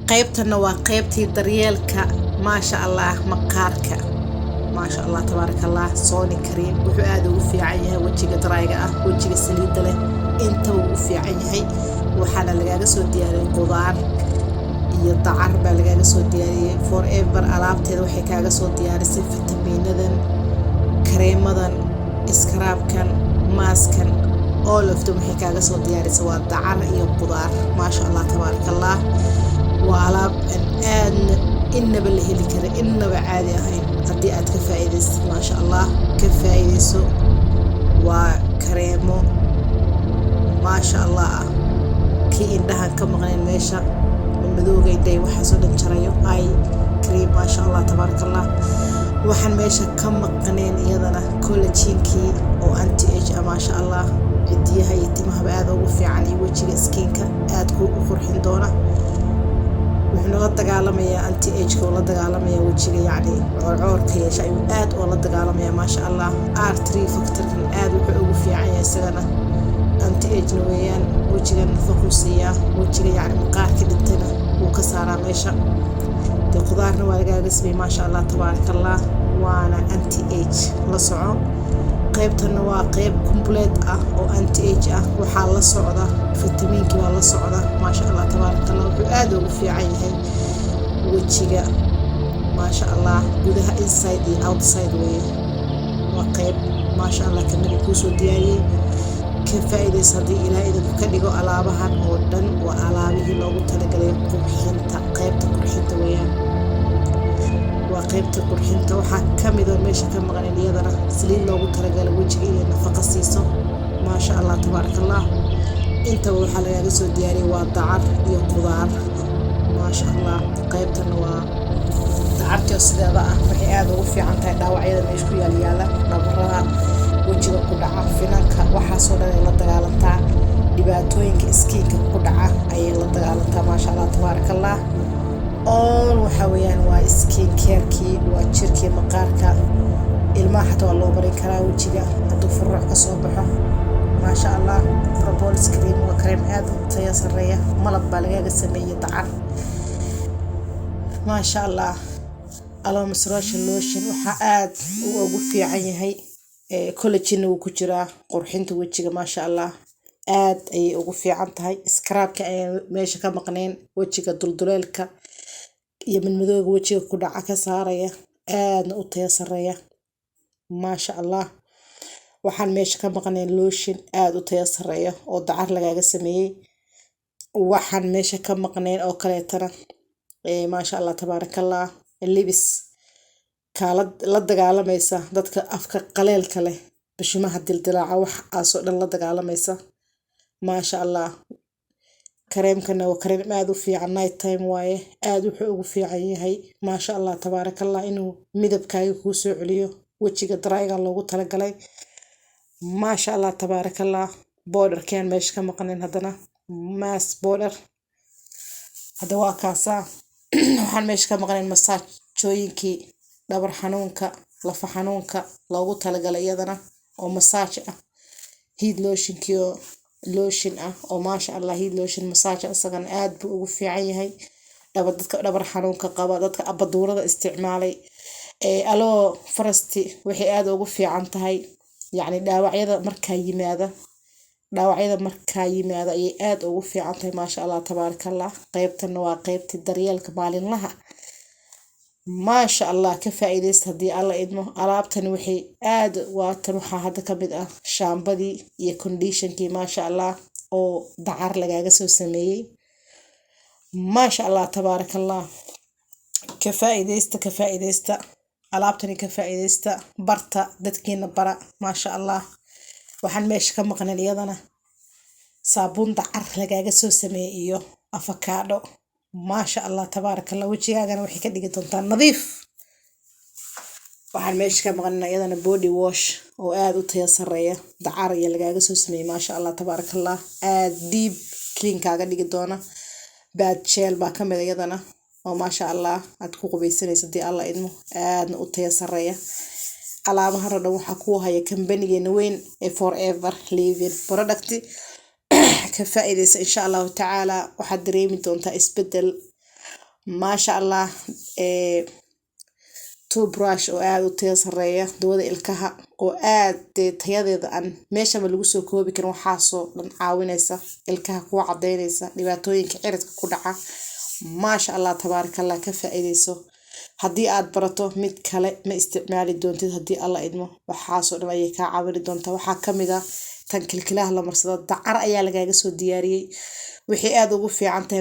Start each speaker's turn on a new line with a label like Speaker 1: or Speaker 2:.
Speaker 1: Qaybtana waa qaybtii daryeelka, maasha Allah, maqaarka. Maasha Allah, tabaaraka Allah. Sony cream wuxuu aada ugu fiican yahay wejiga dry-ga ah, wejiga saliidda leh, intaba wuu u fiican yahay. Waxaana lagaaga soo diyaariyey qudaar iyo dacar baa lagaaga soo diyaariyey. Forever alaabteeda waxay kaaga soo diyaarisay fitamiinadan, kareemadan, scrub-kan, mask-kan, all of them. Waxay kaaga soo diyaarisay waa dacar iyo qudaar. Maasha Allah, tabaaraka Allah. Waa alaab aan aadna innaba la heli karin, innaba caadi ahayn. Haddii aad ka faa'iidaystid, maasha Allah, ka faa'iidayso. Waa kareemo maasha Allah ah. Kii indhahan ka maqnayn meesha, madowga indhahay, waxaasoo dhan jarayo, eye cream. Maasha Allah, tabaaraka Allah. Waxaan meesha ka maqnayn iyadana collagen-kii oo anti age ah. Maasha Allah, cidiyaha iyo timahaba aada ugu fiican iyo wejiga, skin-ka aad ku u qurxin doona. Wuxuu nala dagaalamayaa anti age-ka oo la dagaalamaya wejiga, yacni coorcoorka yeesha ayuu aad oo la dagaalamaya. Maasha Allah, R3 factor-kan aad wuxuu ugu fiican yahay isagana anti age-na weeyaan. Wejiga nafaquu siiyaa, wejiga yacni maqaarka dhintayna wuu ka saaraa meesha. Dee qudaarna waa lagaaga sameeyey. Maasha Allah, tabaaraka Allah, waana anti age. La soco, qaybtanna waa qayb complete ah oo anti age ah. Waxaa la socda fitamiinkii baa la socda. Maasha Allah, tabaaraka Allah. Wuxuu aada ugu fiican yahay wejiga, maasha Allah, gudaha, inside iyo outside weeye. Waa qayb, maasha Allah, kamida kuusoo diyaariyey. Ka faa'iidaysa haddii Ilaah idinku ka dhigo. Alaabahan oo dhan waa alaabihii loogu talagalay qurxinta, qaybta qurxinta weeyaan, waa qaybta qurxinta. Waxaa kamid oo meesha ka maqan iyadana saliid loogu talagalay wejiga inay nafaqa siiso. Maasha Allah, tabaaraka Allah. Intaba waxaa lagaaga soo diyaariyay waa dacar iyo qudaar. Maasha Allah, qaybtana waa dacartii oo sideeda ah. Waxay aada ugu fiican tahay dhaawacyada meesha ku yaal yaala, nabarada wejiga ku dhaca, finanka, waxaasoo dhan ay la dagaalantaa. Dhibaatooyinka skin-ka ku dhaca ayay la dagaalantaa. Maasha Allah, tabaaraka Allah. All waxa weeyaan waa skin care-kii, waa jirkii, maqaarka. Ilmaha xataa waa loo marin karaa wejiga hadduu furuuc ka soo baxo. Maasha Allah, propolis cream waa kareem aad u tayo sareeya. Malab baa lagaga sameeyey, dacar. Maasha Allah, aloe moisturization lotion waxaa aad uu ugu fiican yahay, collagen wuu ku jiraa, qurxinta wejiga. Maasha Allah, aad ayay ugu fiican tahay. Scrub-ka ayaan meesha ka maqnayn, wejiga dulduleelka iyo madmadooga wejiga ku dhaca ka saaraya, aadna u tayo sareeya. Maasha Allah, waxaan meesha ka maqnayn lotion aad u tayo sareeya oo dacar lagaga sameeyey. Waxaan meesha ka maqnayn oo kaleetana, maasha Allah, tabaarakallah, lips kaala la dagaalamaysa dadka afka qaleelka leh, bishimaha dildilaaca, waxaasoo dhan la dagaalamaysa. Maasha Allah, kareemkana waa kareem aad u fiican, night time waaye. Aad wuxuu ugu fiican yahay, maasha Allah, tabaarakallah, inuu midabkaaga kuu soo celiyo, wejiga dry-ga loogu talagalay. Maasha Allah, tabaarakallah. Powder-kii aan meesha ka maqnayn haddana, mask powder. Hadda waa kaasaa. Waxaan meesha ka maqnayn masaajooyinkii dhabar xanuunka, lafa xanuunka loogu talagalay iyadana oo massage ah, heat lotion-kii oo lotion ah oo, maasha Allah, heat lotion massage isagana aad buu ugu fiican yahay dhabar, dadka dhabar xanuunka qaba, dadka abaduurada isticmaalay. Aloe first waxay aad ugu fiican tahay yacni dhaawacyada markaa yimaada, dhaawacyada markaa yimaada ayay aad ugu fiican tahay. Maasha Allah, tabaarakallah. Qaybtana waa qaybtii daryeelka maalinlaha. Maasha Allah, ka faa'iidaysta haddii Alla idmo. Alaabtani waxay aad waatan. Waxaa hadda ka mid ah shaambadii iyo conditioner-kii, maasha Allah, oo dacar lagaaga soo sameeyey. Maasha Allah, tabaarakallah. Ka faa'iidaysta, ka faa'iidaysta alaabtani, ka faa'iidaysta. Barta dadkiina, bara. Maasha Allah, waxaan meesha ka maqnayn iyadana saabuun dacar lagaaga soo sameeyey iyo afakaadho. Maasha Allah, tabaarakallah. Wejigaagana waxay ka dhigi doontaa nadiif. Waxaan meesha ka maqnay iyadana body wash oo aad u tayo sareeya, dacar iyo lagaaga soo sameeyey. Maasha Allah, tabaarakallah, aad deep clean kaaga dhigi doona. Bath gel baa kamid iyadana oo, maasha Allah, aad ku qubaysanaysa hadii Alla idmo, aadna u tayo sareeya. Alaabahan oo dhan waxaa kuu haya kambanigeena weyn ee Forever Living Product. Ka faa'iidaysa insha Allahu tacaala, waxaad dareemi doontaa isbedel. Maasha Allah. Toothbrush oo aad u tayo sareeya, dawada ilkaha oo aad dee tayadeeda aan meeshaba lagu soo koobi karin, waxaasoo dhan caawinaysa ilkaha, kuwa cadeynaysa, dhibaatooyinka ciridka ku dhaca. Maasha Allah, tabaaraka Allah. Ka faa'iideyso. Haddii aad barato, mid kale ma isticmaali doontid haddii Alla idmo. Waxaasoo dhan ayay kaa caawini doontaa. Waxaa kamid ah tan kilkilaha la marsado, dacar ayaa lagaaga soo diyaariyey. Waxay aad ugu fiican tahay